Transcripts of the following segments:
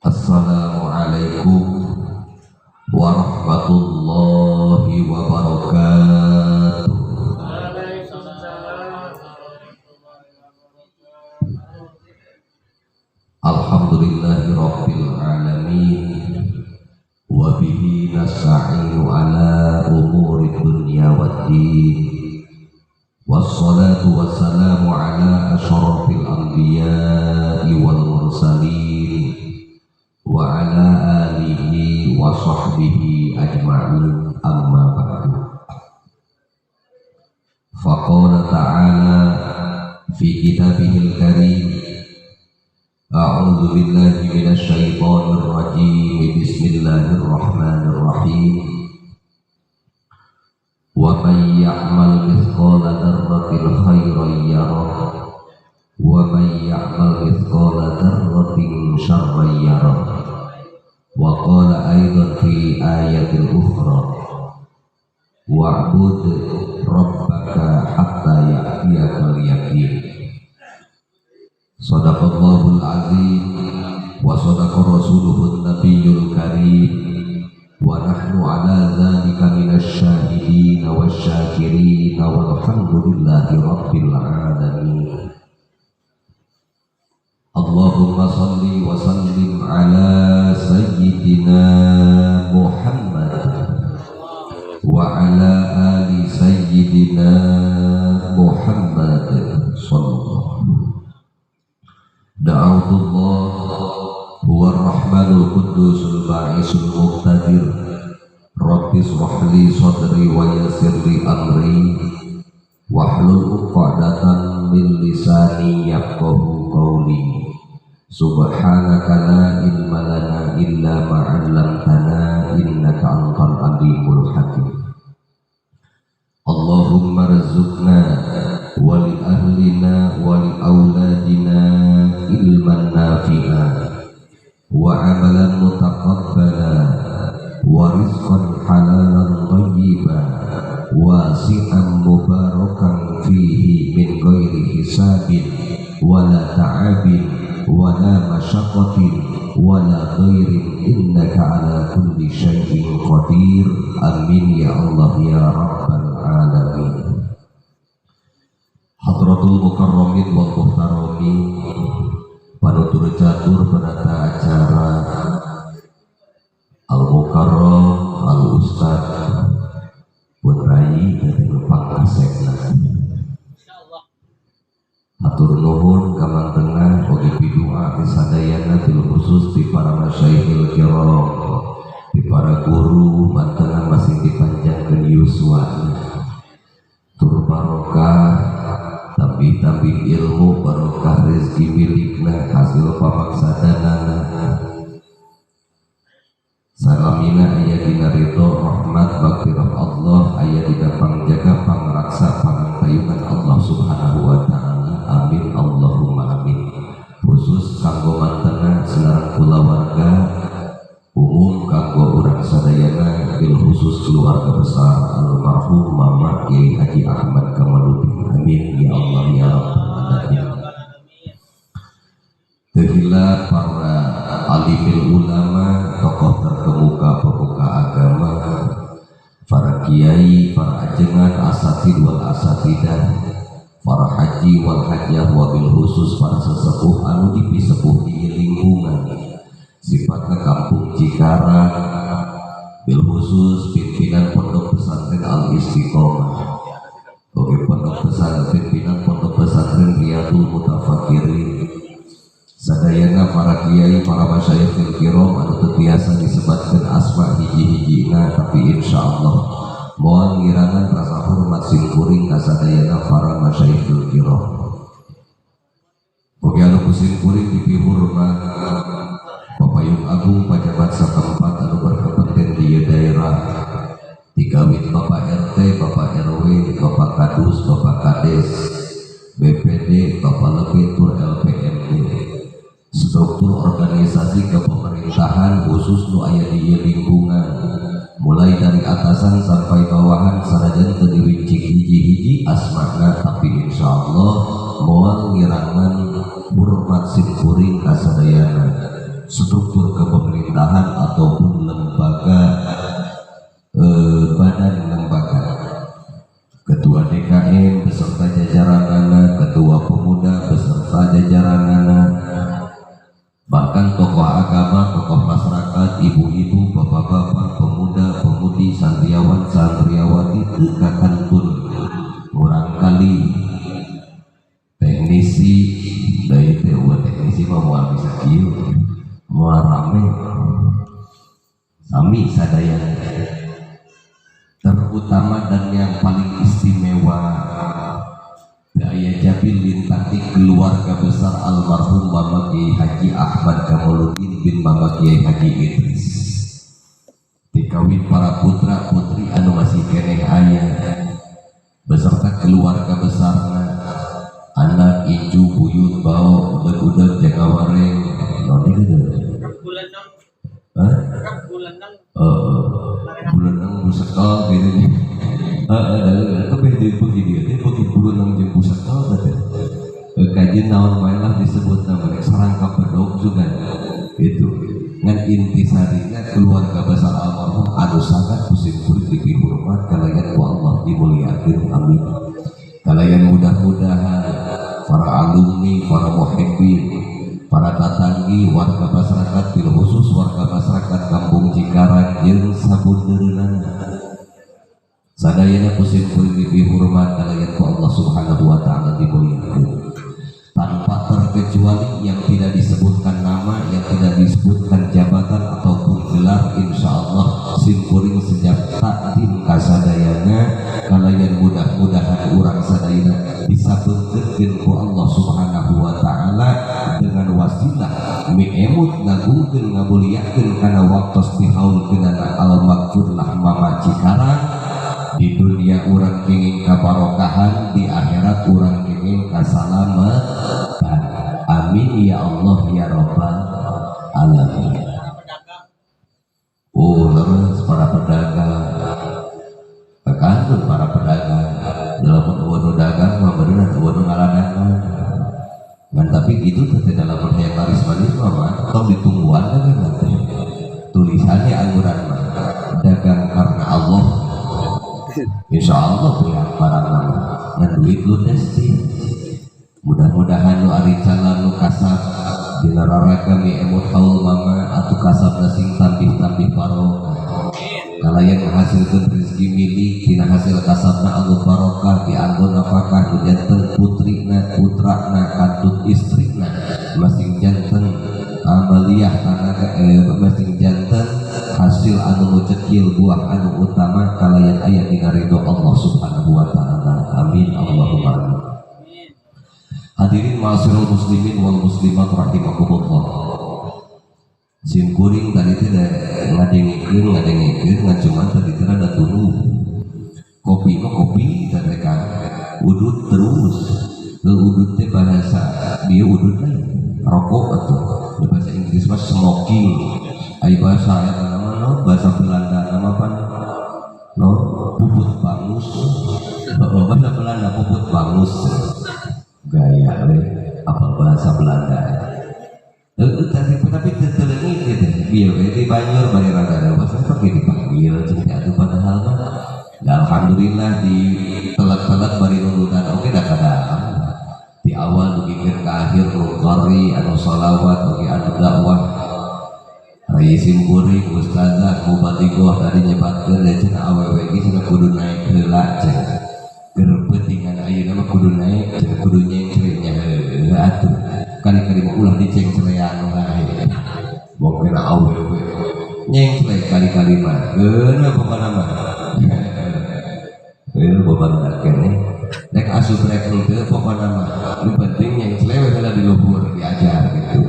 Assalamualaikum warahmatullahi wabarakatuh. Alhamdulillahi rabbil alamin wa bihi nasta'inu ala umuri dunya waddin. Wassalatu wassalamu ala asyrafil anbiya'i wal mursalin wa ala alihi wa sahbihi ajma'in, amma ba'du. Faqala ta'ala fi kitabihil karim, a'udzu billahi minasy syaithanir rajim, bismillahirrahmanirrahim. Wa man ya'mal mithqala dzarratin khairan yarah wa man ya'mal mithqala dzarratin syarran yarah. Wa qala aidan fi ayatin ukhra, wa'bud rabbaka hatta ya'tiyakal yaqin. Sadaqallahul azim wa sadaqa rasuluhun nabiyyul karim. Wa nahnu ala dzalika minasy syahidin wasy syakirin walhamdulillahi rabbil alamin. Allahumma salli wa sallim ala sayyidina Muhammad wa ala ali sayyidina Muhammad sallallahu. Da'awtullah huwa ar-rahmanul qudusul ba'isul muqtadir. Rabbi shrah li sadri wa yassir li amri wahlul 'uqdatam min lisani yafqahu qawli. Subhanaka la ilma lana illa ma 'allamtana innaka antal alimul hakim. Allahumma rzuqna wa li ahlina wa li auladina ilman nafi'a wa amalan mutaqabbala wa rizqan halalan thayyiban wasi'an mubarakan fihi min ghairi hisabin wala ta'abin wala masyaqqatin wala ghairin innaka ala kulli syai'in qadir. Amin ya Allah ya rabbal alamin. Hadratul mukarramin wal muhtaramin, panutur catur penata acara Al-Mukarram Al-Ustad pun rai dari Lupang Kasekna. Hatur nuhun kamantengah oge pidua ti sadayana bil khusus di para masyaihil kiram, di para guru mantengah masih dipanjangkeun yuswana. Tur barokah tambih-tambih ilmu, barokah rezeki milikna hasil pamaksadanana. Salamina aya dina ridho rahmat magfirah Allah, aya dina pangjaga pangraksa pangtayungan Allah Subhanahu wa ta'ala. Amin Allahumma amin. Khusus kanggo mantena sareng kulawarga umum kanggo urang sadayana bil khusus keluarga besar almarhum Mama Kiai Haji Ahmad Kamaluddin. Amin ya Allah ya rabbal alamin. Tehila para alimil ulama, tokoh terkemuka pemuka agama, para kiai, para ajengan, asatid wal asatidah, para haji wal hajjah, wabil khusus para sesepuh anu dipisepuh di lingkungan sifatnya kampung Cikarang, bil khusus pimpinan pondok pesantren Al Istiqomah, oke pondok pesantren pimpinan pondok pesantren Riyadul Mutafakirin, sadayana para kiai, para masyayikhil kiram anu teu biasa disebatkeun asma hiji-hijina, tapi insyaallah moal ngirangan rasa hormat simkuring ka sadayana para masyayikhil kiram. Oge anu ku simkuring dipihormat Papayung Agung pajabat setempat anu berkepentingan di daerah, digawit Bapak RT, Bapak RW, Bapak Kadus, Bapak Kades, BPD, Bapak Lebih tur LPMD. Struktur organisasi kepemerintahan khusus nu aya di lingkungan, mulai dari atasan sampai bawahan sanajan teu diwincik hiji-hiji asmana, tapi insyaallah moal ngirangan hormat simkuring ka sadayana. struktur kepemerintahan ataupun lembaga badan lembaga. Ketua DKM beserta jajaranana, ketua pemuda beserta jajaranana, bahkan tokoh agama, tokoh masyarakat, ibu-ibu, bapak-bapak, pemuda, pemudi, santriawan, santriawati, teu kakantun murangkali teknisi, da teh eueuh teknisi mah moal bisa kieu, moal rame. Sami sadayana, terutama dan yang paling istimewa daya jabil lintati keluarga besar almarhum Mama Kiai Haji Ahmad Kamaluddin bin Mama Kiai Haji Idris, dikawin para putra putri anu masih keneh aya beserta keluarga besarna, anak incu buyut bao udeg-udeg jagawareng naon deui teh? Hah? Buleneng busekel gitu nya. Heeh, kabeh deui beuki dieu teh beuki buleneng jeung busekel teh. Kajian naon wae lah disebut nama sarangkap bedog juga itu. Ngan intisarina keluarga besar almarhum anu sangat ku simkuring dipihormat kalayan ku Allah dimuliakeun, amin. Kalayan mudah-mudahan para alumni, para muhibbin, para tatanggi, warga masyarakat bil khusus warga masyarakat Kampung Cikarang jeung sabundereunana sadayana ku simkuring dipihormat kalayan ku Allah Subhanahu wa taala dimuliakeun. Tanpa terkecuali yang tidak disebutkan nama, yang tidak disebutkan jabatan ataupun gelar, insya Allah simkuring sejak takdim kasadayana kalayan mudah-mudahan urang sadayana disabeungkeutkeun ku Allah Subhanahu wa taala dengan wasilah miemut ngagungkeun ngamuliakeun kana waktos dihaulkeunana al-maghfurlah Mama Cikarang. Di dunia urang kenging kabarokahan, di akhirat urang kenging kasalamatan. Amin ya Allah ya Rabbal alamin. Oh, terus para pedagang, kantun para pedagang dalam eueuh dagang mah beuneuh eueuh ngaladangan. Ngan tapi gitu teh dalam hayang laris manis mah tong ditungguan dagangan teh. Tulisannya angguran mah dagang karena Allah. Insya Allah punya barang nama ngan duit ludes sih. Mudah-mudahan nu ari calon nu kasab dina raraga mi emut haul mama atuh kasabna sing tambih-tambih barokah. Kalayan ngahasilkeun rezeki milik dina hasil kasabna anu barokah dianggo nafkah nu janten putrina putrana kantun istrina masing janten amaliyah tanaga masing janten hasil anu cekil buah anu utama kalayan aya dina ridho Allah Subhanahu wa taala. Amin Allahumma amin. Hadirin ma'asyiral muslimin wal muslimat rahimakumullah. Sim kuring tadi teh ngadengikeun ngan cuman tadi teh rada tunu. Kopi mah kopi teh kan. Udut terus. Udut teh bahasa dia udut lain. Rokok atuh. Di bahasa Inggris mah smoking. Ai bahasa eta nama no, bahasa Belanda nama apa? No, puput bangus. Bahasa Belanda puput bangus. Gaya we apa bahasa Belanda. Tapi teu leungit gitu. Bieu we di Banjur bari rada bahasa pake dipanggil jeung teh atuh padahal mah. Da alhamdulillah di telat-telat bari nurutan oge da kadang. Di awal dugikeun ka akhir nu qari anu shalawat oge anu dakwah. Rai simkuring ustazah mubalighah tadi nyebatkeun da cenah awewe ge cenah kudu naik heula cenah. Keur peutingan ayeuna mah kudu naik cenah kudu nyengcre nya heueuh atuh. Kali-kali mah ulah dicengcrean wae. Bongkena awewe nyengcre kali-kali mah geuneuh pokona mah. Heueuh babarudak keneh. Rek asup rek henteu pokona mah nu penting nyengcle we heula di luhur diajar gitu.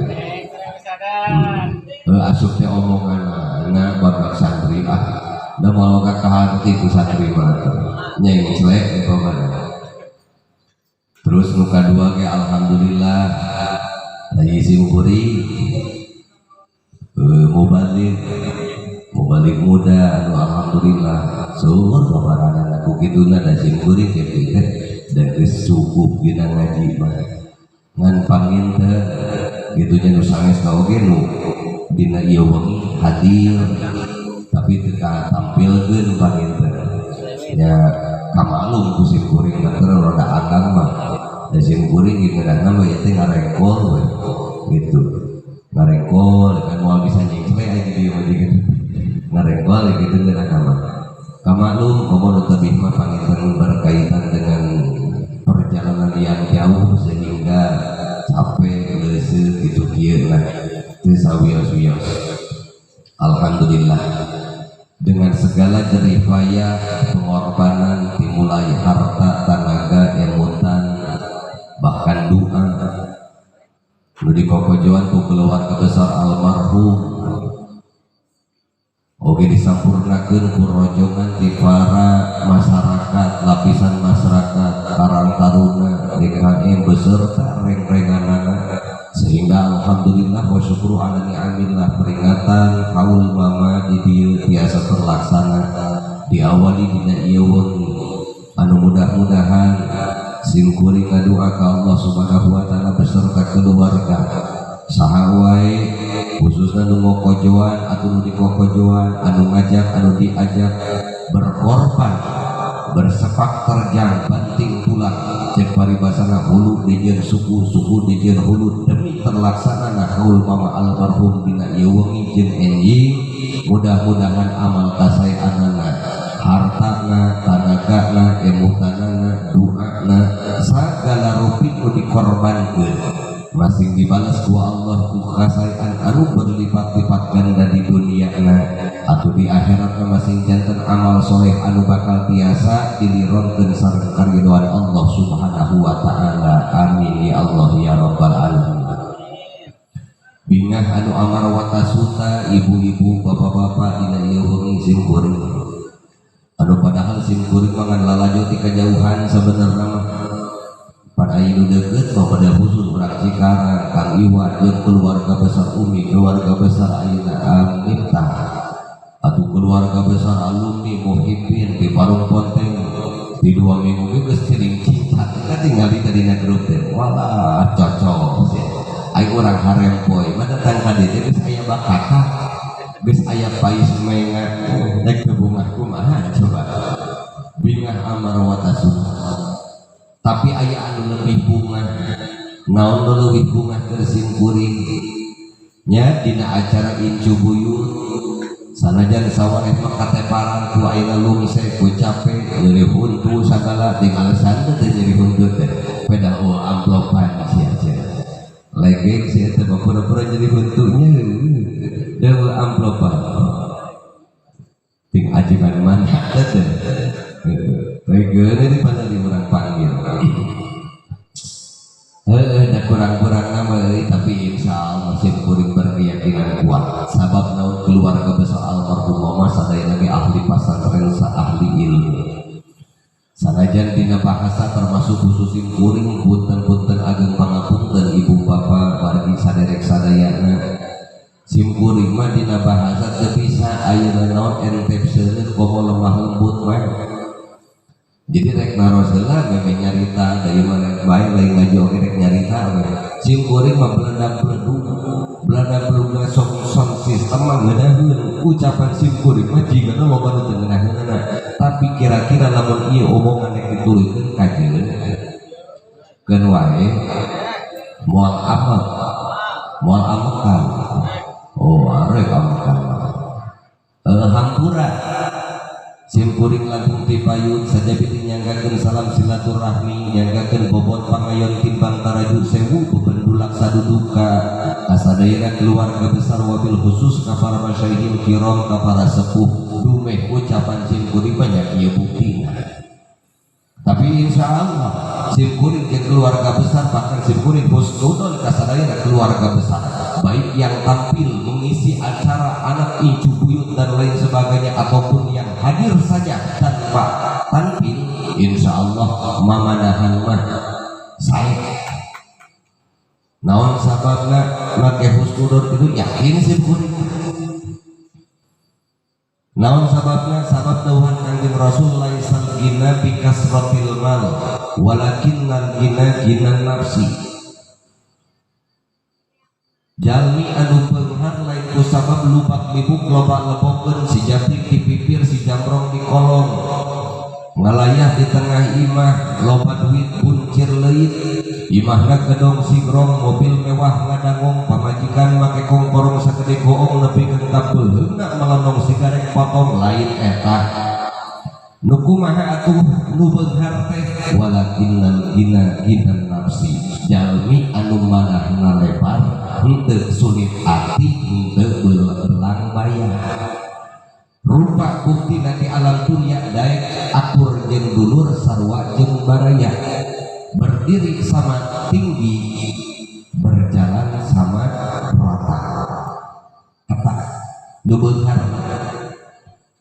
Asup teh omonganna barudak santri ah. Da moal ka kaharti ku santri mah teh. Nyengcle pokona. Terus nu kadua ge alhamdulillah rai simkuring mubalig muda anu alhamdulillah seueur babaranana ku kituna da simkuring teh teh da geus cukup dina ngaji mah. Ngan panginten kitu nya nu sanes ka oge nu dina ieu wengi hadir tapi teu katampilkeun panginten nya kamalum ku sim kuring mah teu rada anggang mah da sim kuring ngeunahna mah ieu teh ngarengkol we gitu ngarengkol kan moal bisa nyengcle aya di dieu mah gitu ngarengkol gitu ngeunahna mah kamaklum komo nu tebih mah panginten berkaitan dengan perjalanan yang jauh sehingga capek leuseuh gitu kieu lah teu sawios-wios. Alhamdulillah dengan segala jerih payah pengorbanan dimulai harta, tenaga, emutan bahkan doa nu dikokojoan ku keluarga besar almarhum oge disampurnakeun ku rojongan ti para masyarakat, lapisan masyarakat Karang Taruna DKM beserta reng-renganana sehingga alhamdulillah wa syukru ala ni'amillah peringatan haul mama di dieu tiasa terlaksana diawali dina ieu wengi anu mudah-mudahan sim kuring ngadua ka Allah Subhanahu wa taala beserta keluarga saha wae khususna nu ngokojoan atau nu dikokojoan anu ngajak anu diajak berkorban bersepak terjang banting tulang cek paribasana hulu dijieun suku suku dijieun hulu demi terlaksana haul mama almarhum dina ieu wengi jeung enjing mudah-mudahan amal kasaeanana hartana tanagana emutanana doana sagala rupi nu dikorbankeun masing dibalas ku Allah ku kasaean anu berlipat-lipat ganda di duniana atau di akhiratna masing janten amal soleh anu bakal tiasa dilironkeun sareng karidhoan Allah Subhanahu wa taala. Amin ya Allah ya rabbal alamin. Bingah anu amar watasuta ibu-ibu bapak-bapak dina ieu wengi sim kuring anu padahal sim kuring mah ngan lalajo ti kajauhan sabenerna mah pada ayeuna deukeut mah pada khusus urang Cikarang Kang Iwan jeung keluarga besar Umi keluarga besar ayeuna Aminta atau keluarga besar alumni Muhibin di Parung Ponteng di 2 minggu geus ciling cinta kan tinggal di tadina grup teh walah cocok sih aing urang harempoy mah datang ka dieu geus aya bakaka geus aya pais menga rek teu bungah kumaha coba bingah amar watasuka tapi aya anu lebih bungah naon nu leuwih bungah keur sim kuring nya dina acara incu buyut sanajan sawareh mah kateparan ku ayeuna lungse ku capek nyeri huntu sagala ting alesan teh nyeri huntu teh pedah eueuh amplopan sia sia legek sia teh pura-pura nyeri huntunya eueuh amplopan ting ajengan mana teh legeun di pada di urang panggil heueuh da kurang-kurang nama euy tapi insyaallah sim kuring berkeyakinan kuat sabab naon keluarga besar almarhum mama sadayana ge ahli pasantren ahli ilmu sanajan dina bahasa termasuk khusus sim kuring punten-punten ageng pangapunten ibu bapa wargi saderek sadayana sim kuring mah dina bahasa teu bisa ayeuna naon entep seueur komo lemah lembut mah jadi rek naros heula memeh nyarita da ieu mah rek bae lain ngaji oge rek nyarita we sim kuring mah beledak-beledug beledak-beledugna sound system mah ngeunaheun ucapan sim kuring mah jigana loba nu teu ngeunaheunana tapi kira-kira lamun ieu omongan rek dituluykeun kajeun keun wae moal amek moal amekan oh arek amekan hampura sim kuring langkung ti payun saja piti nyanggakeun salam silaturahmi nyanggakeun bobot pangayon timbang taraju sewu bebendulak saduduka kasadayana keluarga besar wabil khusus ka para masyayikh kiram ka para sepuh dumeh ucapan sim kuring banyak ieu buktina tapi insyaallah sim kuring jeung keluarga besar bahkan sim kuring husnudon kasadayana keluarga besar baik yang tampil mengisi acara anak incu buyut dan lain sebagainya ataupun yang hadir saja tanpa tampil insyaallah mamanahan mah sae naon sababna make husnudon itu yakin sim kuring naon sababna sabab dawuhan Kangjeng Rasul laisal gina bikasratil mal walakinnal gina ginan nafsi jalmi anu beunghar lain ku sabab lubak libuk loba lebokeun si japrik di pipir si jamrong di kolong ngalayah di tengah imah loba duit buncir leuit imahna gedong sigrong mobil mewah ngadangong pamajikan make kongkorong sagede goong nepikeun ka beuheungna melonong sigarek potong lain eta nu kumaha atuh nu beunghar teh walakinnal gina ginan nafsi jalmi anu manahna lebar henteu sulit ati henteu belang bayar rupa bukti nanti alam dunia daek akur jeung dulur sarua jeung baraya berdiri sama tinggi berjalan sama rata apa nu beunghar.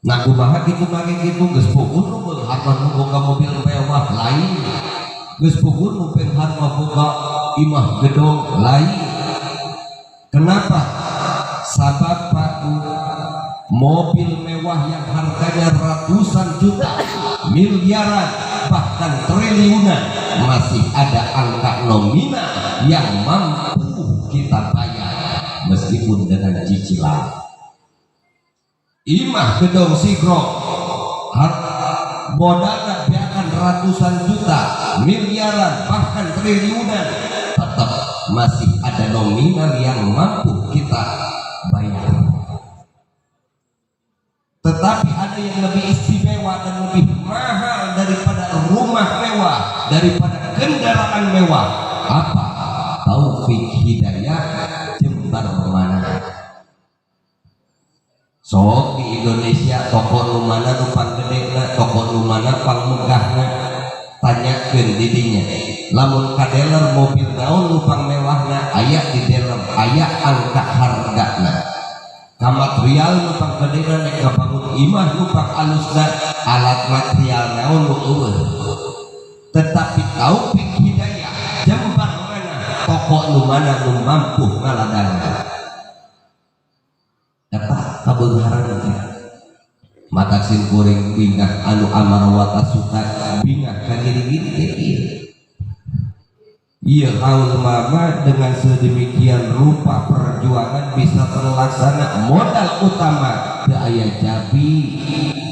Nah kumaha kitu make kitu geus puguh nu beunghar mah boga mobil mewah lain geus puguh nu beunghar mah boga imah gedong lain. Kenapa? Sabab Pak, mobil mewah yang harganya ratusan juta, miliaran, bahkan triliunan masih ada angka nominal yang mampu kita bayar meskipun dengan cicilan. Imah gedong sigrong modalna biarkan ratusan juta, miliaran, bahkan triliunan tetap masih ada nominal yang mampu kita bayar. Tetapi ada yang lebih istimewa dan lebih mahal daripada rumah mewah, daripada kendaraan mewah. Apa? Taufik hidayah jembar mana. Sok di Indonesia toko nu mana nu panggedena, toko nu mana pangmegahna, tanyakeun di dinya. Lamun ka dealer mobil naon nu pangmewahna, aya di dealer, aya angka hargana. Ka material nu panggedena nek ngabangun imah nu pangalusna, alat material naon nu eueuh. Tetapi taufik hidayah jembar mana, toko nu mana nu mampu ngaladana. Eta kabeungharan teh. Mata sim kuring bingah anu amar wa tasuka bingah ka gini-gini teh ieu. Ieu haul mama dengan sedemikian rupa perjuangan bisa terlaksana modal utama teu aya jabi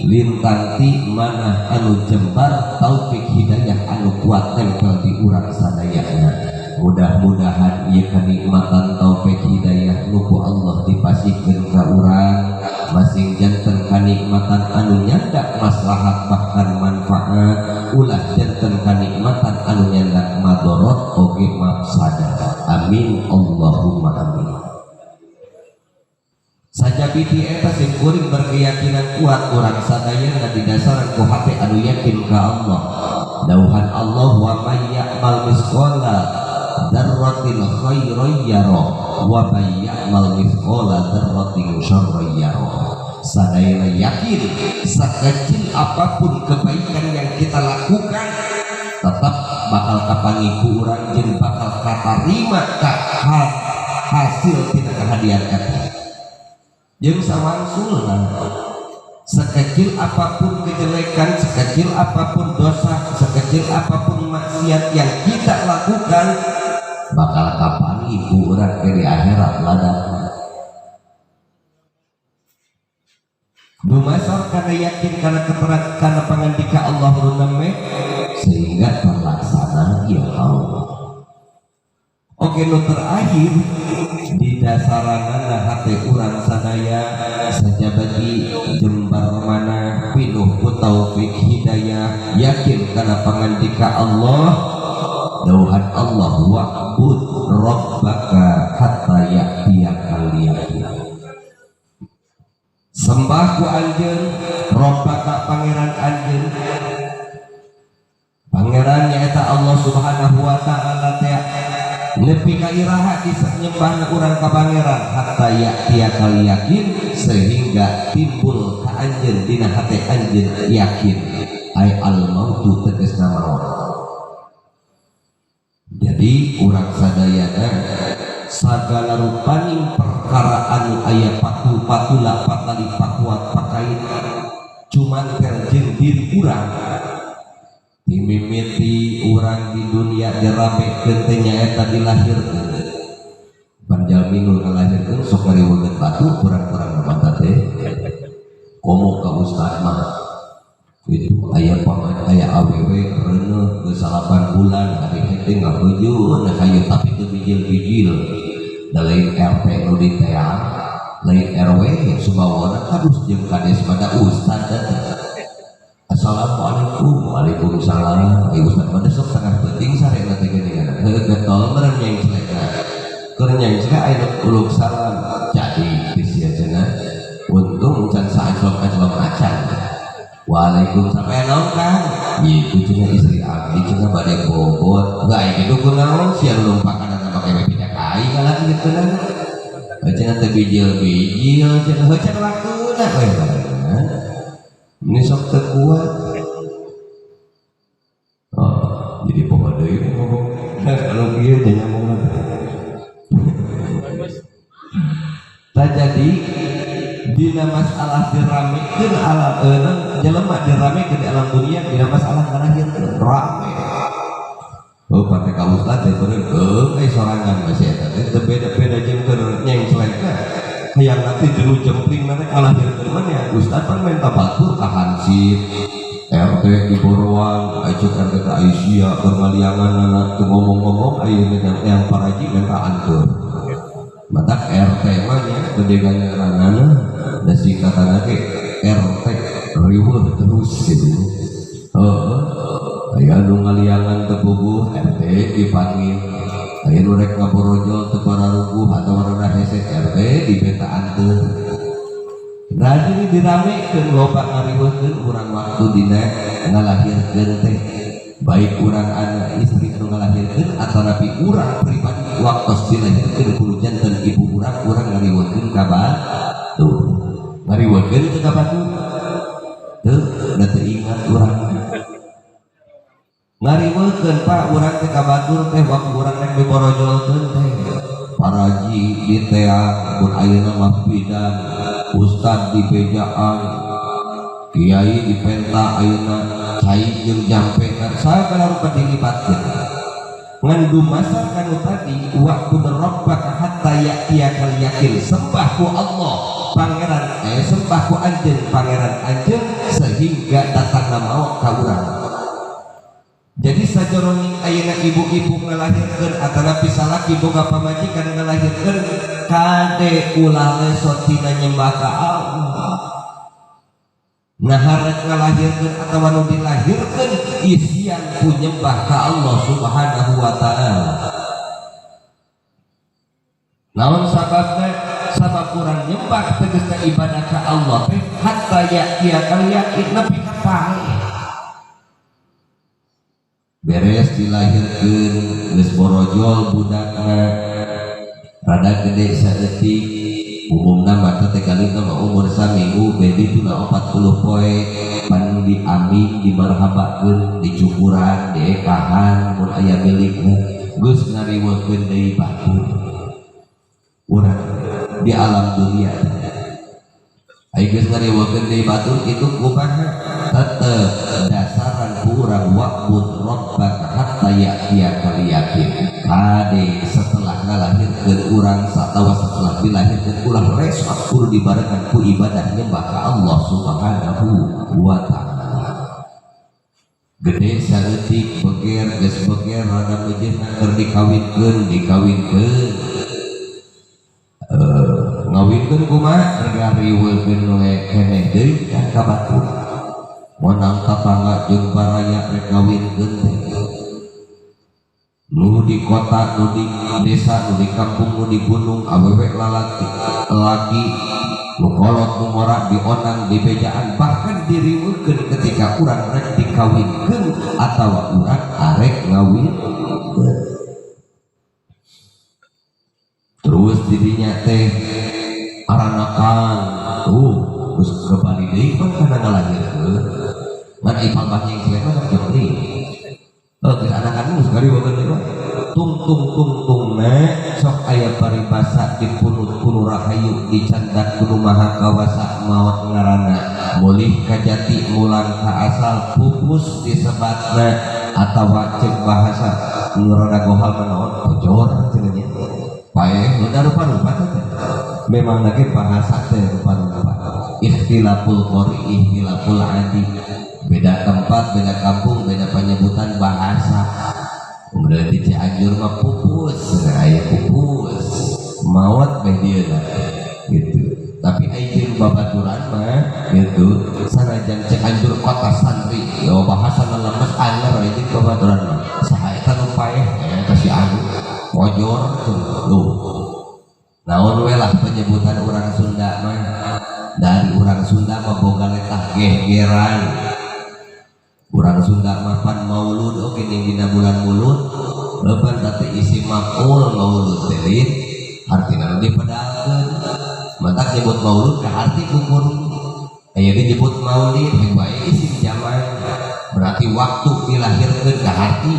lintanti manah anu jembar taufik hidayah anu kuat tempel di urang sadayana. Mudah-mudahan ieu kenikmatan taufik hidayah nu ku Allah dipasihkeun ka urang masing janten kanikmatan anu nyandak maslahat bahkan manfaat ulah janten kanikmatan anu nyandak madorot oge mafsadah. Amin Allahumma amin. Sajabiti eta sim kuring berkeyakinan kuat urang sadayana didasaran ku hate anu yakin ka Allah. Dauhan Allah wa may ya'mal misqala dzarratin khairan yarah wa may ya'mal mithqala dzarratin syarran yarah. Sadayana yakin sekecil apapun kebaikan yang kita lakukan tetap bakal kapanggih ku urang jeung bakal katarima ka hasil tina kehadian eta. Jeung sawangsulna sekecil apapun kejelekan, sekecil apapun dosa, sekecil apapun maksiat yang kita lakukan bakal kapanggih ku urang ke di akhirat ladang. Dumasar karena yakin karena keterangan karena pangandika Allah runame sehingga terlaksana ya Allah. Oke, nu terakhir di dasaranana hate urang sadaya sajabati jembar mana pinuh ku taufik hidayah yakin karena pangandika Allah dauhan Allah wa'bud rabbaka hatta ya'tiyakal yaqin. Sembah ku anjeun rabbaka pangeran anjeun. Pangeran nyaeta Allah Subhanahu wa taala teh nepi ka iraha disanyembahna urang ka pangeran hatta ya'tiyakal yakin sehingga timbul ka anjeun dina hate anjeun yakin ai al mautu tegasna maut. Jadi urang sadayana sagala rupaning perkara anu aya patul-patula patali pakuat pakait cuman jeung diri urang dimimiti urang di dunia diramekeun teh nyaeta dilahirkeun. Pan jalmi nu ngalahirkeun sok ngariweukeun batu kurang-kurang mata teh komo ka ustad mah itu aya paman aya awewe reuneuh geus 8 bulan ari hete ngaheujeuh hayu tapi teu bijil-bijil da lain RT nu diteang lain RW Sumbawana kadus jeung kades pada ustad. Assalamualaikum. Waalaikumsalam. Ai ustad mah sok tengah penting sarena teh geuningan. Heuh getol meureun nyengslekna. Keur nyengslek aya nu uluk salam. Jadi geus cenah. Untung can saaclok-aclok acan. Waalaikumsalam. Eh naon Kang? Ieu cenah istri abdi cenah bade bobot. Heuh aya kitu kunaon sia nu lumpakanana make bebija ka aing kalah kitu na. Cenah teh bijil-bijil cenah heuh can waktuna we. Ini sok teu kuat. Oh, jadi poho deui ngomong. Kalau kieu teh nyambung. Tah jadi dina masalah diramekeun alam jelema diramekeun di alam dunia dina masalah ngalahirkeun rame. Oh, partai ka ustad teh beureum heuh sorangan masih eta teh teu beda-beda jeung keur nyengslekna. Hayang nanti jelu jempling nanti ngalahirkeun mah nya ustad pan minta batur ka hansip RT di Boroang acuk RT ka Aisyah keur ngaliangan teu ngomong-ngomong ayeuna yang paraji minta antur. Matak RT mah nya gede ganjaranana da singkatanna ge RT riweuh terus gitu. Heeh. Aya nu ngaliangan teu puguh RT dipanggil. Aya nu rek ngaborojol teu pararuguh atawa rada hese RT dipenta anteur. Nah jadi diramekeun loba ngariweuhkeun urang waktu dina ngalahirkeun teh baik urang anak istri anu ngalahirkeun atau nabi urang pribadi waktos dilahirkeun kudu janten ibu urang urang ngariweuhkeun ka batur. Ngariweuhkeun teu ka batur? Teu, da teu ingat urang. Ngariweuhkeun Pak urang teh ka batur teh waktu urang rek diborojolkeun teh paraji diteang mun ayeuna mah bidan ustad dibejaan kiai dipenta ayeuna cai jeung jampena sagala rupa dilibatkeun ngan dumasar kanu tadi waktu rabbaka hatta ya'tiyakal yakin sembah ku Allah pangeran sembah ku anjeun pangeran anjeun sehingga datangna maot ka urang. Jadi sajroning ayeuna ibu-ibu ngalahirkeun atanapi salaki boga pamajikan ngalahirkeun kade ulah lesot tina nyembah ka Allah. Nah harek ngalahirkeun atawa nu dilahirkeun isian ku nyembah ka Allah Subhanahu wa taala. Naon sababna? Sabab urang nyembah tegasna ibadah ka Allah teh hatta ya'tiyakal yakin nepi ka paeh. Beres dilahirkeun geus borojol budakna rada gede saeutik umumna mah teh kalina mah umur saminggu bedi tuna 40 poe pan diaming dimarhabakeun dicukuran diekahan mun aya milikna geus ngariweuhkeun deui batur urang di alam dunia. Ai geus ngariweuhkeun deui batur kitu kumaha tetep dasaran kurang wa'bud rabbaka hatta ya'tiyakal yakin. Kade setelah ngalahirkeun urang satawa setelah dilahirkeun ulah resot kudu dibarengan ku ibadah nyembah ka Allah Subhanahu wa taala. Gede saeutik beger geus beger rada meujeuhna keur dikawinkeun dikawinkeun ngawinkeun kumaha ngariweuhkeun we keneh deui ka batur. Monang tatangga jeung baraya rek ngawinkeun teh nu di kota, nu di desa, nu di kampung, nu di gunung awewe lalaki laki nu kolot, nu ngora, dionang, dibejaan bahkan diriweuhkeun ketika urang rek dikawinkeun atawa urang arek ngawinkeun. Terus dirinya teh aranakan tuh terus kembali deui pan kana ngalahirkeun ngan ipal bah nyengslek mah sok jempling. Oh, geus anakan geus ngariweuhkeun deui mah tung tung tung tung na sok aya paribasa dipunut ku nu rahayu dicandak ku nu maha kawasa maot ngaranna mulih ka jati mulang ka asal pupus disebatna atawa ceuk bahasa nu rada gohal mah naon pojor cenah nya. Paeh udah rupa-rupa teh. Memang lagi bahasa teh rupa-rupa. Ikhtilaful qori, ikhtilaful adi. Beda tempat, beda kampung, beda penyebutan bahasa. Kemudian di Cianjur mah pupus, nah aya pupus. Maot meh dieu gitu. Tapi ai jeung babaturan mah gitu. Sanajan Cianjur kota santri, yo bahasa lemes anger jeung babaturan mah. Saha eta nu paeh eta si anu kojor tuh. Naon we lah penyebutan orang Sunda mah. Dari orang Sunda mah boga letah gegeran. Urang Sunda mah pan maulud oge ning dina bulan mulud leupan teh isi maf'ul maulud teh artina nu dipedalkeun matak nyebut maulud ka arti kukur aya disebut maulid heg wae isim zaman berarti waktu dilahirkeun ka harti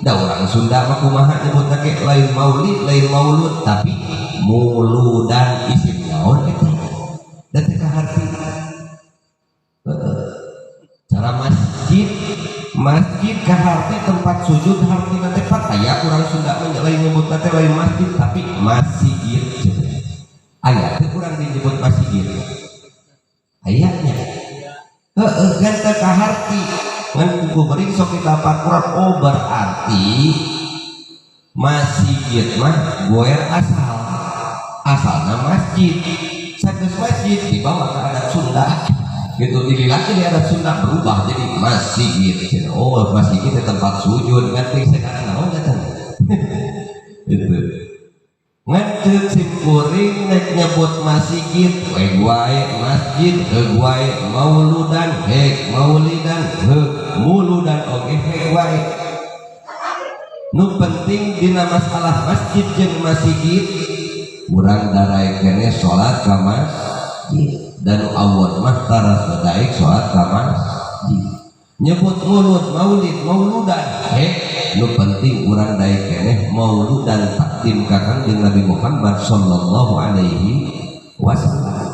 da urang Sunda mah kumaha nyebutna ge lain maulid lain maulud tapi muludan isim naon eta da teh ka harti cara masjid masjid ka harti tempat sujud harti teh pan aya urang Sunda mah lain nyebut teh lain masjid tapi masjid aya teh urang disebut masjid ayatnya heeh kan teh ka harti ngan ku beuring sok ditapakuran oh berarti masjid mah goer asal asalna masjid sageus masjid dibawa ke adat Sunda gitu dililaki di adat Sunda berubah jadi masjid. Oh masjid itu tempat sujud ngerti sekarang naon eta itu ngan ceuk simkuring nek nyebut masjid we wae masjid heug wae mauludan hek maulidan heug muludan oge heg wae nu penting dina masalah masjid jeung masjid urang daraek keneh salat ka masjid dan awon mah taras daek salat ka masjid nyebut mulut maulid mauludan hek nu penting urang daek keneh mauludan takdim ka Kangjeng Nabi Muhammad sallallahu alaihi wasallam.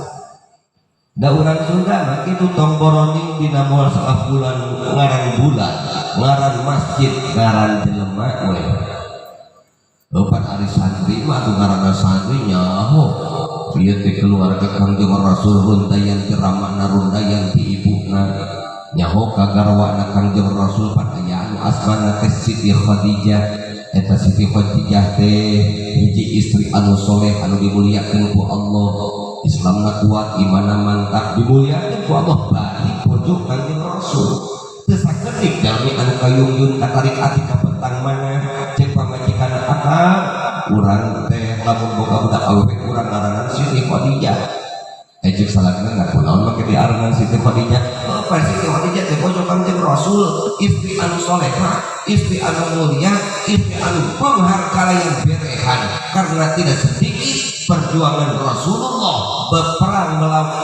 Da urang Sunda mah kitu tong boroning dina masalah bulan ngaran bulan ngaran masjid ngaran jelema we. Eupan ari santri mah atuh ngaranna santri nyaho ieu teh keluarga Kangjeng Rasul rundayan ti ramana rundayan ti ibuna nyaho ka garwana Kangjeng Rasul pan aya anu asmana teh Siti Khadijah eta Siti Khadijah teh hiji istri anu soleh anu dimuliakeun ku Allah Islamna kuat imanna mantap dimuliakeun ku Allah bari pojok Kangjeng Rasul teu sakedik jalmi anu kayungyun katarik ati ka petang mana ceuk pamajikanna akang urang teh lamun boga budak awewe urang ngaranna Siti Khadijah ceuk salakina na kunaon make diaranna Siti Khadijah oh Siti Khadijah teh pojok Kangjeng Rasul istri anu solehah istri anu mulia istri anu beunghar kalayan berehan karena tidak sedikit perjuangan Rasulullah berperang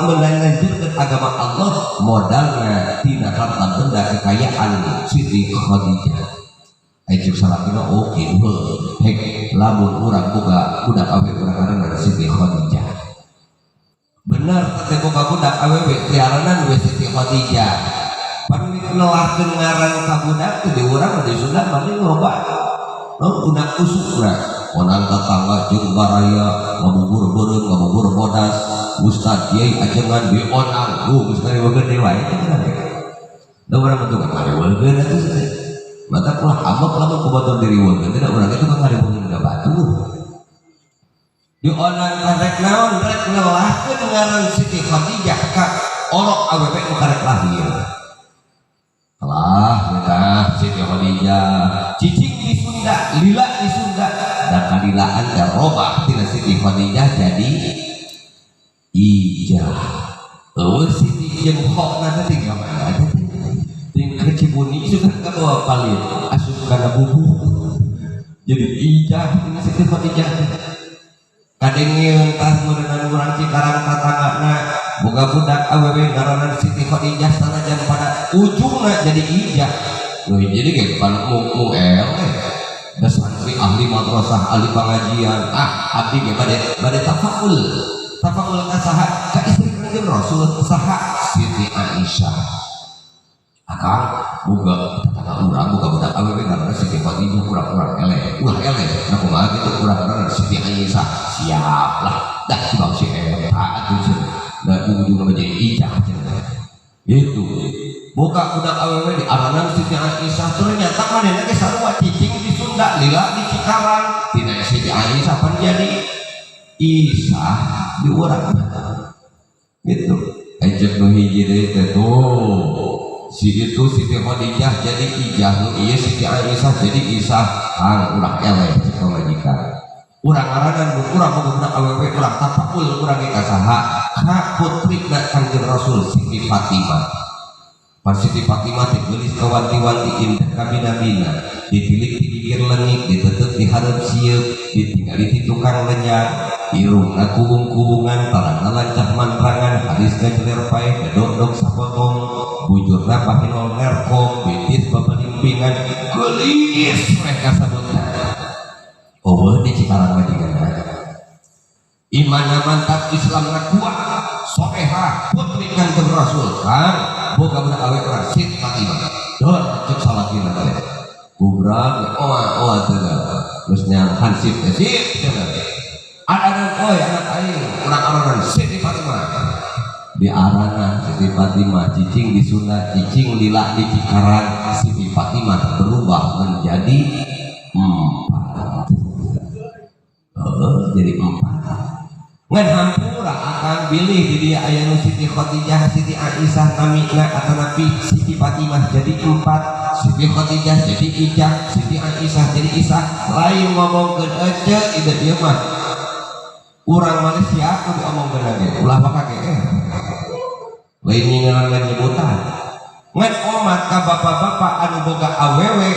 melanjutkan agama Allah modalna tina harta benda kekayaan Siti Khadijah. Ceuk salakina oke hek lamun urang boga budak awewe urang ngaranna Siti Khadijah bener teh boga budak awewe diaranan we Siti Khadijah pan nelahkeun ngaran ka budak teh di urang mah di Sunda mah loba unak usukna onang tetangga jeung baraya ngabubur beureum ngabubur bodas ustad kiai ajengan dionang geus ngariweugeun deui wae teh urang da urang mah tukang ngariweugeun atuh mata ulah ambek lamun ku batur diriweugeun teh da urang ge tukang ngariweugeun ka batur dionang rek naon rek nelahkeun ngaran Siti Khadijah ka orok awewe nu karek lahir lah eta Siti Khadijah cicing di Sunda lila di Sunda da kalilaan teh robah tina Siti Khadijah jadi Ijah eueuh Siti jeung khona teh tinggal mana teh ting ke Cibuni sudah kabawa palit asup kana bubu jadi Ijah tina Siti Khadijah teh kadengeun tah meureunan urang Cikarang tatanggana boga budak awewe ngaranna Siti Khadijah sanajan pada ujungna jadi Ijah nu jadi ge pan mung eleh da santri ahli madrasah ahli pengajian ah abdi ge bade tafaul tafaul ka saha ka istri Kangjeng Rasul saha Siti Aisyah akang boga tetangga urang boga budak awewe ngaranna Siti Khadijah kurang-kurang eleh ulah eleh nah kumaha kitu kurang ngaranna Siti Aisyah siap lah dah sebab si eta atuh cenah da ujung-ujungna mah jadi Ijah cenah itu buka budak awewe di aranan Siti Aisyah ternyata manehna ge sarua cicing di Sunda lila di Cikarang tina Siti Aisyah pan jadi Isah di urang gitu. Ejek nu hiji deui teh tuh si itu Siti Khadijah jadi Ijah nu ieu Siti Aisyah jadi Isah hang ulah eleh cek pamajikan urang aranan mun urang boga budak awewe urang tapaul urang ge ka saha ka putrina Kangjeng Rasul Siti Fatimah. Pan Siti Fatimah teh geulis kawanti-wanti indah kabina-bina ditilik ti gigir leungit diteuteup di hareup sieuk ditinggali ti tukang lenyang irungna kubung-kubungan tarangna lancah mantrangan halis gajeler paeh bedodog sapotong bujurna pahinol nerkom bitis babalimpingan geulis weh kasabutna eueuh di Cikarang mah jigana imanna mantap Islamna kuat soleha putri Kangjeng Rasul kan boga budak awewe urang Siti Fatimah dor cek salakina teh gubrak oa oa teh geus nyang hansip teh sip cenah aranan oy anak aing urang aranan Siti Fatimah di aranan Siti Fatimah cicing di Sunda cicing lila di Cikarang Siti Fatimah berubah menjadi empat jadi empat ngan hampura akan bilih di dia aya nu Siti Khadijah Siti Aisyah namina atanapi Siti Fatimah jadi empat Siti Khadijah jadi Ijah Siti Aisyah jadi Isah lain ngomongkeun ece ide ieu mah urang Malaysia kudu diomongkeun lagi ulah baka ge lain nyingelan lain nyebutan ngan omat ka bapak-bapak anu boga awewe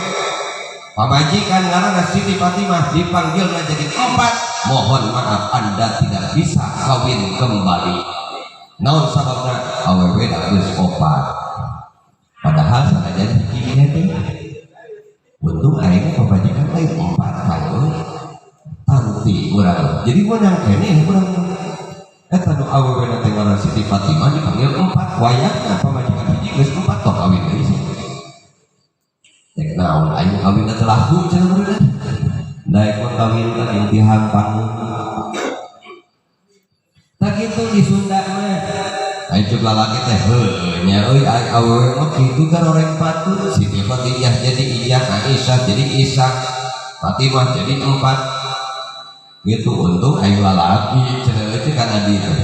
pamajikan ngaranna Siti Fatimah dipanggilna jadi empat mohon maaf Anda tidak bisa kawin kembali naon sababna awewe da geus opat padahal sanajan hiji teh untung aing pamajikan lain empat kali tanti urang jadi menang keneh urang eta nu awewe na teh ngaranna Siti Fatimah dipanggil empat wayahna pamajikan hiji geus empat toh kawin deui sih rek naon aing kawin teh laku cenah meureun daek mah kawin teh intihan panggung tak kitu di Sunda mah aing cek lalaki teh heuh nya euy aing awewe mah kitu garoreng patut Siti Khadijah jadi Ijah Aisyah jadi Isah Fatimah jadi empat gitu untung aing lalaki cenah euy cek kan adi teh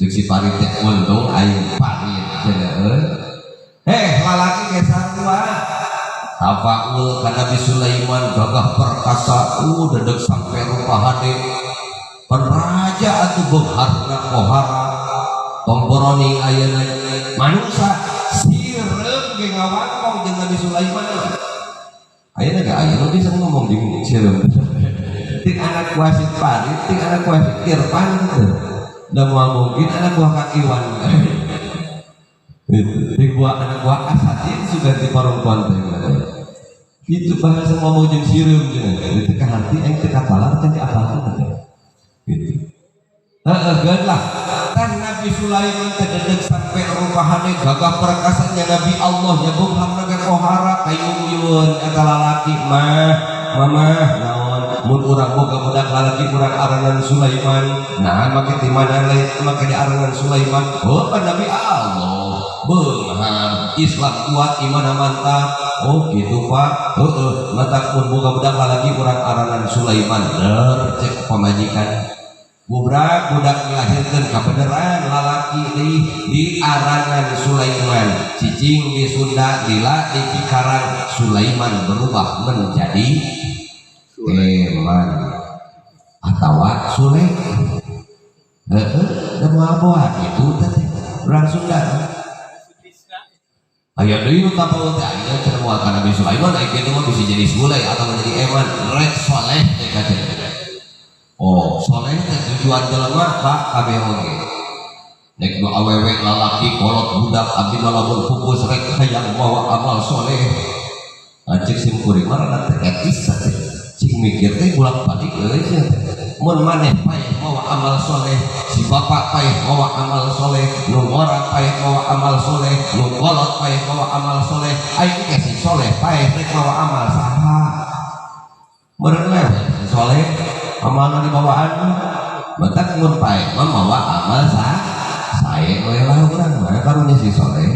cek si Farid teh untung aing Farid cenah euy lalaki ge sarua tafaul ka Nabi Sulaiman gagah perkasa dedeg sampai rupa hade penraja atuh beungharna pohara tongboroni ayeuna manusa sireum ge ngawangkong jeung Nabi Sulaiman ayeuna ge aya nu bisa ngomong jeung sireum ting anak buah si Farid ting anak buah si Irfan gitu da moal mungkin anak buah Kang Iwan gitu ting buah anak buah Asatid sudah di perempuan teh itu bahasa ngomong jeung sireum jeung itu ka hati aing teu katalar teh diapalkeun teh gitu heeh geus lah kan Nabi Sulaiman teh dedeg sampai rupahane gagah perkasanya Nabi Allah nya beungharna ge pohara kayuyun eta lalaki mah mamah naon mun urang boga budak lalaki urang aranan Sulaiman nah make di mana lain make di aranan Sulaiman oh kan Nabi Allah beunghar Islam kuat iman mantap oh gitu Pak heeh matak mun boga budak lalaki urang aranan Sulaiman der cek pamajikan gubrak budak dilahirkeun kabeneran lalaki deui di aranan Sulaiman cicing di Sunda lila di Cikarang Sulaiman berubah menjadi Eman atawa Sule heeh da moal-moal kitu teh urang Sunda aya deui nu tapaul teh aya cenah moal ka Nabi Sulaiman aya kitu mah bisa jadi Sule atau menjadi Eman rek soleh teh ka cenah. Oh soleh teh tujuan jelema Pak kabeh oge nek nu awewe lalaki kolot budak abdi mah lamun pupus rek hayang mawa amal soleh cek sim kuring mah rada teh etis teh cing mikir teh bolak-balik euy sia teh. Mun maneh paeh mawa amal soleh, si bapak paeh mawa amal soleh, nu ngora paeh mawa amal soleh, nu kolot paeh mawa amal soleh, aing ge si soleh paeh rek mawa amal saha? Meureun lewe si soleh amalna dibawaan mah. Matak mun paeh mah mawa amal sae we lah urang mah karunya si soleh.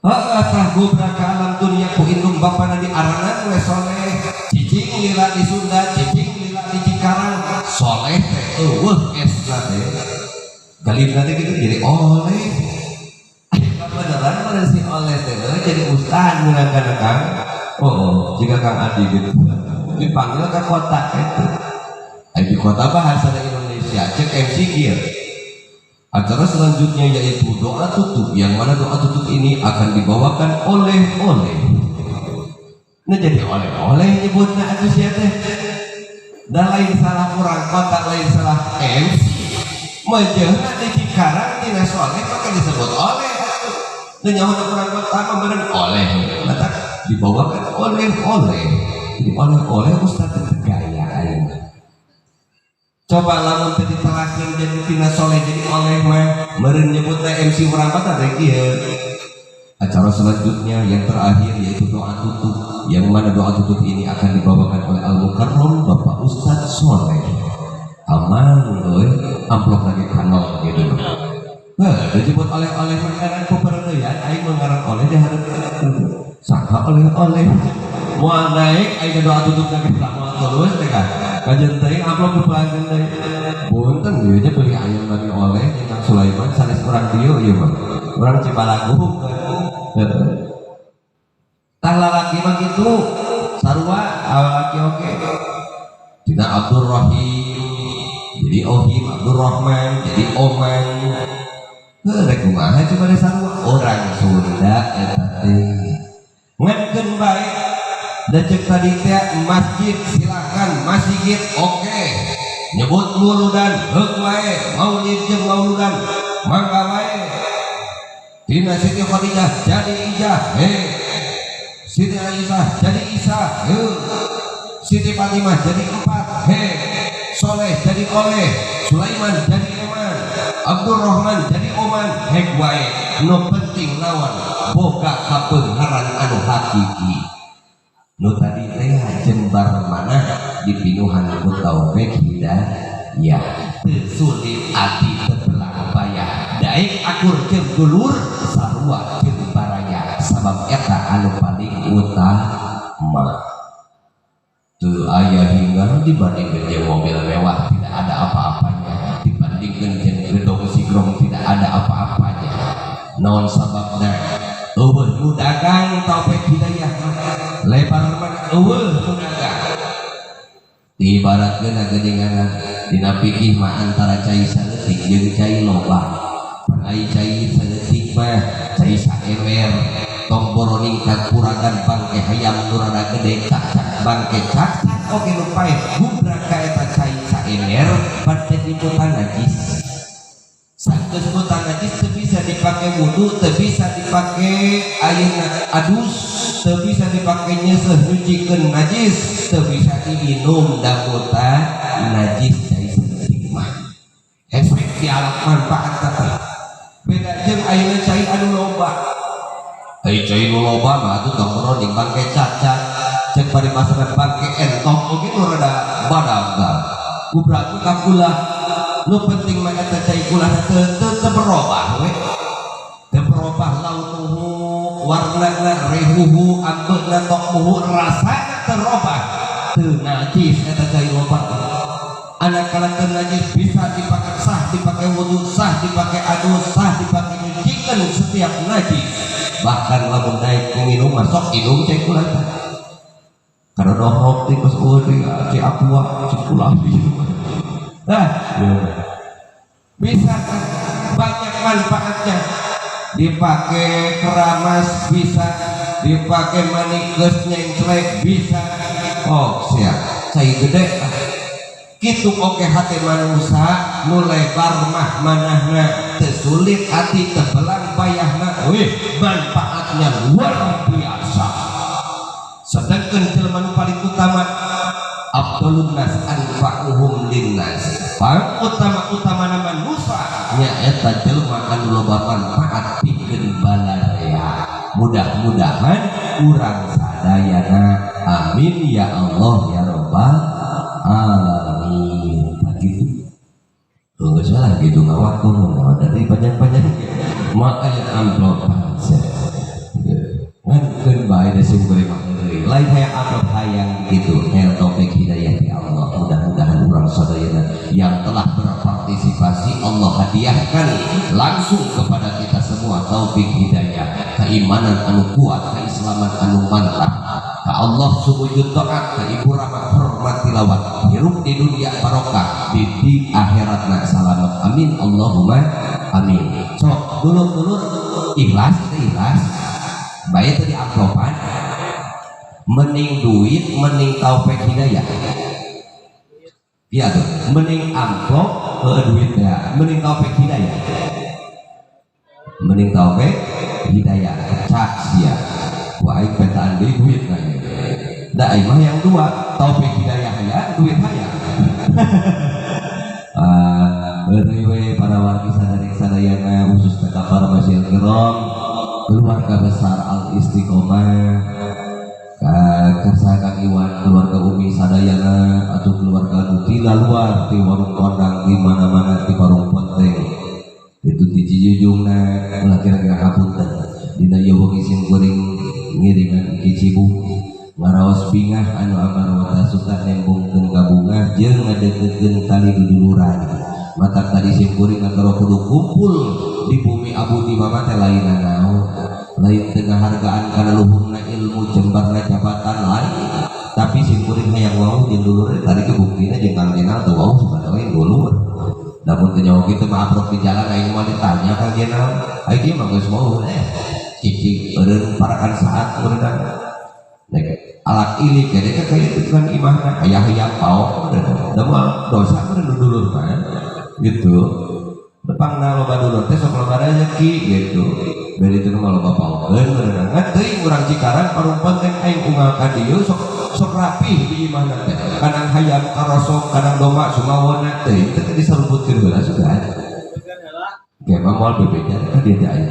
Heeh tah gubrak ka alam dunia ku indung bapana diaranan we soleh. Cicing lila di Sunda, cicing lila di Cikarang, soleh teh eueuh esna teh. Galibna teh kitu jadi oleh. Beneran mana si oleh teh jadi ustad meunangkan Kang. Oh, jika Kang Adi gitu dipanggil ke kota itu. Di kota bahasa Indonesia cek MC kieu. Acara selanjutnya yaitu doa tutup, yang mana doa tutup ini akan dibawakan oleh-oleh. Nah jadi oleh-oleh nyebutna atuh sia teh. Dan lain salah kurang kota, lain salah MC. Mejeuhna di Cikarang tina soleh maka disebut oleh. Dan nyaho kurang kota mah meureun oleh. Matak dibawakan oleh-oleh. Jadi oleh-oleh ustaz teh gaya ayeuna. Coba lamun teh ditelakeun jadi tina soleh jadi oleh mah meureun nyebutna MC urang kota teh kieu. Acara selanjutnya yang terakhir yaitu doa tutup, yang mana doa tutup ini akan dibawakan oleh Al Mukarram Bapak Ustadz Soleh. Aman euy, amplop lagi kanal gitu. Nah, dijemput oleh-oleh makanan peperedeyan aing mengarang oleh di hareup saha oleh-oleh. Moal naik aing doa tutup lagi tak moal terus teh kan. Kajen teuing amplop dipulangkeun deui. Punten ieu nya beli ayam lagi oleh jeung Kang Sulaiman sanes urang dieu ieu mah. Urang Cibalagung. Heeh. Tah lalaki mah kitu sarua lalaki oge. Dina Abdurrahim jadi Ohim, Abdurrahman jadi Oman. Heuh rek kumaha coba deh sarua orang Sunda eta teh. Ngankeun bae da ceuk tadi teh masjid silakan, masjid oke. Nyebut muludan heuk wae, maulid jeung mauludan mangga wae. Dina Siti Khadijah jadi Ijah, he. Siti Aisyah jadi Isa, he. Siti Fatimah jadi empat, he. Soleh jadi oleh, Sulaiman jadi Eman, Abdurrahman jadi Oman, hek wae. Nu penting naon boga kabeungharan anu hakiki. Nu tadi teh jembar mana dipinuhan ku taufik hidayah. Teu sulit ati tebelang payah. Daek akur jeung dulur sarua jeung baraya sabab eta anu paling utama. Teu aya hingga dibandingkeun jeung mobil mewah tidak ada apa-apanya, dibandingkeun jeung gedong sigrong tidak ada apa-apanya. Naon sababna? Eueuh nu dagang taufik hidayah mah lebar mana eueuh nu dagang. Diibaratkeun geuningan dina fikih mah antara cai saeutik jeung cai loba. Pan ai cai saeutik mah cai saember tong boroning kakuragan bangke hayam nu rada gede cak-cak bangke cak-cak oge nu paeh gubrak ka eta cai saember pan jadi mutanajis. Sageus mutanajis teu bisa dipake wudu, teu bisa dipake ayeuna adus, teu bisa dipake nyeuseuh nyucikeun najis, teu bisa diminum da mutanajis cai saeutik mah. Efek di alat manfaat teh. Beda jeung ayeuna cai anu loba. Ai cai nu loba mah atuh tong boroning bangke cacat. Cek paribasan bangke entong oge nu rada badag tah. Gubrak ka gula. Nu penting mah eta cai gula teu teu berubah we. Teu berubah launuhu, warnana, rehuhu, ambeuna, tokmuhu, rasana teu robah. Teu najis eta cai loba. Anak kalau teu najis bisa dipakai sah, dipakai wudu sah, dipakai adus sah, dipakai nyucikan setiap najis. Bahkan lamun daek minum masuk inum cai gula teh. Karena dohrok teh kos eueuh teh cai aqua, cai gula. Nah, bisa banyak manfaatnya. Dipakai keramas bisa, dipakai manikes nyengklek bisa. Oh siap, cai gede. Kitu oke hati manusia nu lebar mah manahna, teu sulit hati tebelang payahna. Wih, manfaatnya luar biasa. Sedangkan jelema nu paling utama Afdalun nas anfa'uhum linnas. Pang utama-utamana manusia nyaeta jelema anu loba manfaat pikeun balarea. Mudah-mudahan urang sadayana amin ya Allah ya rabbal alamin. Gitu. Geus lah gitu ngawaktu mun dari panjang-panjang maka aya amplop pansel. Ngankeun bae da sim kuring mah lain hayang amplop hayang gitu hayang taufik hidayah ti Allah. Mudah-mudahan urang sadayana yang telah berpartisipasi Allah hadiahkan langsung kepada kita semua taufik hidayah, keimanan anu kuat, keislaman anu mantap, ka Allah sumujud taat, ka ibu rama hormat tilawat, hirup di dunia barokah, di akhiratna salamat. Amin Allahumma amin. Sok dulur-dulur ikhlas itu ikhlas. Bae teu diamplopan mending duit mending taufik hidayah. Iya tuh, mending amplop duit ya, mending taufik hidayah. Mending taufik hidayah cak sia. Wah aing petaan deui duit na ieu. Da aing mah yang dua, taufik hidayah hayang, duit hayang. Euy we para wargi sadaya sadayana khususna ka para masyayikh kiram, keluarga besar Al Istiqomah, kersa Kang Iwan, keluarga Umi sadayana atau keluarga nu ti luar ti warung kondang di mana-mana di warung ponteng itu ti Cijujungna ulah kira-kira hapunten dina ieu wengi sim kuring ngiringan Kicibu ngaraos bingah anu amar wa tasuka nembongkeun kabungah jeung ngadeukeutkeun tali duduluran. Matak tadi sim kuring ngatoro kudu kumpul di bumi abu di mama teh lain naon, lain teu ngahargaan kana luhurna ilmu jembarna jabatan lain, tapi sim kuring hayang wau jeung dulur tadi ke buktina jeung Kang Jenal teu wau supaya we dulur. Lamun teu nyaho kitu mah aprok di jalan aing mah ditanya Kang Jenal, aing ieu mah geus wau cicing eureun parakan saat meureunna. Nek alak ilik jadi kan kayak itu kan imahna aya hayang paok meureun. Da moal dosa meureun dulur mah gitu. Depangna loba dulur teh sok loba rezeki gitu. Bari itu mah loba paokeun meureun. Ngan teuing urang Cikarang parungpon teh aing unggal ka dieu sok sok rapih di imahna teh. Kadang hayam karosok, kadang domba sumawona teh teh diseruputkeun heula sudah. Ge mah moal bebeja ka dieu teh aing.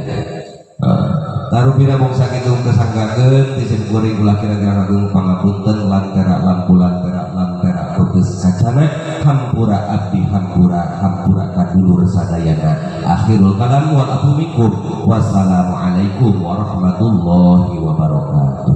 Tarupina mung sakitu kesanggakeun ti sim kuring ulah kira-kira agung pangapunten lantera lampu lantera lantera bebeus kacana hampura abdi hampura hampura kadulur sadayana. Akhirul kalam wal afu minkum. Wassalamualaikum warahmatullahi wabarakatuh.